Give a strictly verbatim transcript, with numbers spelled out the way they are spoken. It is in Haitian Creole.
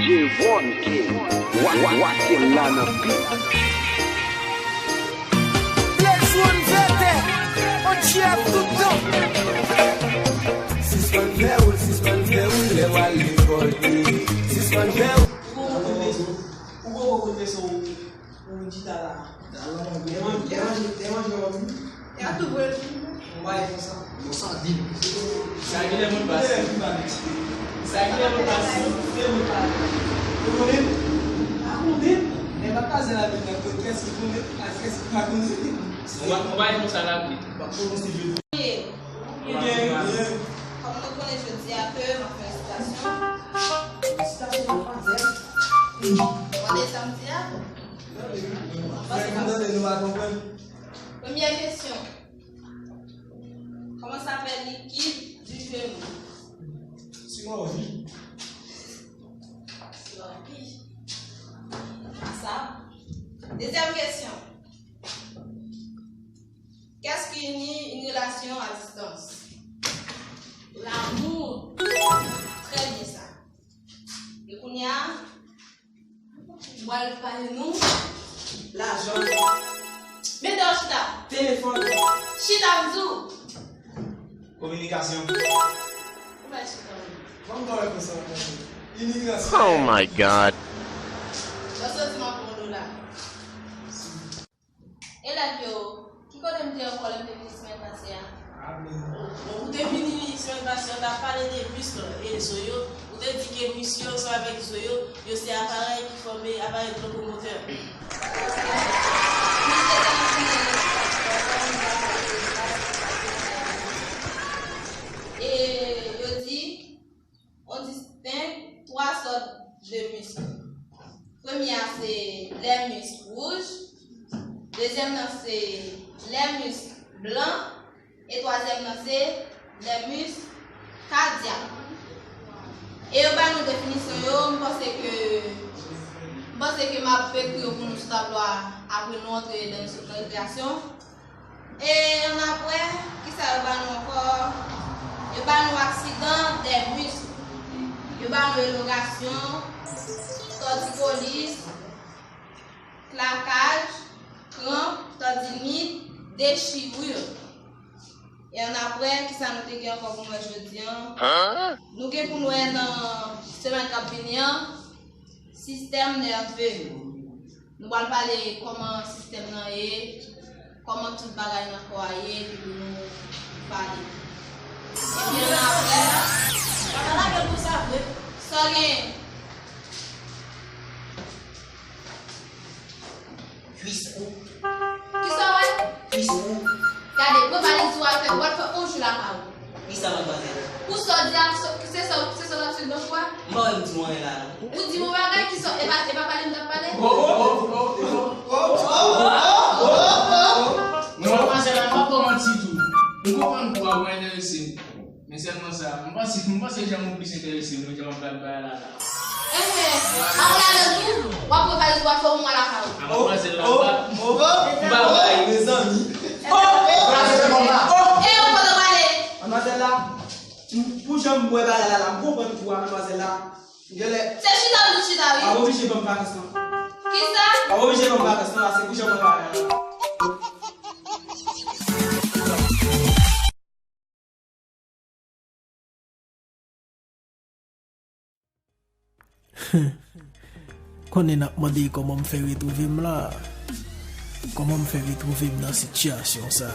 Devon King, wa, wa, Wakin la nan bit. Lè zòn vètè, on djab toutan. Sispann fè woul, sispann fè woul, lè w al lekòl, sispann fè woul. Ou poko kote leson, ou poko kote leson ou. Ou di ta la. Lè manje, lè manje, lè manje, lè manje. E a tou vre. Ou bay konsa. Konsa di. Sa ki lè moun pase. Sa ki lè moun pase. Ou konnen? Pa konnen. Men pa pase la men nan kès ki konnen, ak kès ki pa konnen. Ou bay konsa la vre. Pa pwononse je. Kòm nou konnen jodi a ke m ap fè yon sitasyon. Sitasyon nan fazè. Ou tande sa m di a? Premyè kesyon. Comment s'appelle liquide du genou? Sirop. Sirop. Sa. Dezyèm kesyon. Qu'est-ce qui unit une relation à distance? L'amour. Très bien ça. E kounye a, m pral pale nou lajan. Mete w chita. Telefòn. Chita m di w. Kominikasyon. Ou pa chita w. Ban m ba w konsa. Imigrasyon. Oh my God. Lè w soti m ap pran w la. Elèv yo, ki kote m te ankò lè m te vini semèn pase a? Bon, ou te vini semèn pase a, ou t ap pale de misk e zo yo. Ou te di ke misk yo, ansanm avèk zo yo, yo se aparèy ki fòme aparèy lokomotè. E yo di, on distingue twa sòt de misk. Premye a se lè misk wouj, dezyèm nan se lè misk blan, e twazyèm nan se lè misk kadyak. E yo bay nou definisyon yo, m panse ke, m panse ke m ap ekri yo pou nou sou tablo a apre nou antre nan, nan rekreyasyon. E annapre, kisa yo ba nou ankò? Yo ba nou aksidan dè misk. Yo ba nou elongasyon, tòtikolis, klakaj, kranp, tandinit, dechiri. E annapre, kisa nou te gen ankò pou nou wè jodi a? Nou gen pou nou wè nan semèn k ap vini an, sistèm nève. Nou pral pale kòman sistèm nan ye, kòman tout bagay nan kò a ye, epi pou nou pale. Epi annapre, papa lage pou sa vre. Sa gen? Kwis ou. Kisa w wè? Kwis ou. Gade, mwen pale di w al fè, w al fè on jou lakay ou. Kisa manmzèl? Pou sa w di a, se sa, se sa w ap swiv nan kou a? M pa wè m di w anyen la, non. Ou di m yon bagay, kisa, e pa, e pa pale m t ap pale? Oh, oh, oh, oh, oh. Non, manmzèl la, m p ap ba w manti tou. M konprann kou a, ou enterese m. Men sèlman sa, m panse, m panse jan m plis enterese m, jan w ap bay bagay la la. Enben, apre la nan tou, w ap repale tou, w ap fè yon mwa lakay ou. A manmzèl la, m pa, m pa bay. Mezanmi. Oh! Manmzèl la. E, ou kote w ale? Manmzèl la, m, pou jan m wè bagay la la, m konprann kou a, manmzèl la. Genlè. Se chita m di chita, wi. W ap oblije ban m vakans lan. Kisa? W ap oblije ban m vakans lan, la, se pou jan m wè bagay la la. Konnen n ap mande kòman m fè retwouve m la. Kòman m fè retwouve m nan sitiyasyon sa?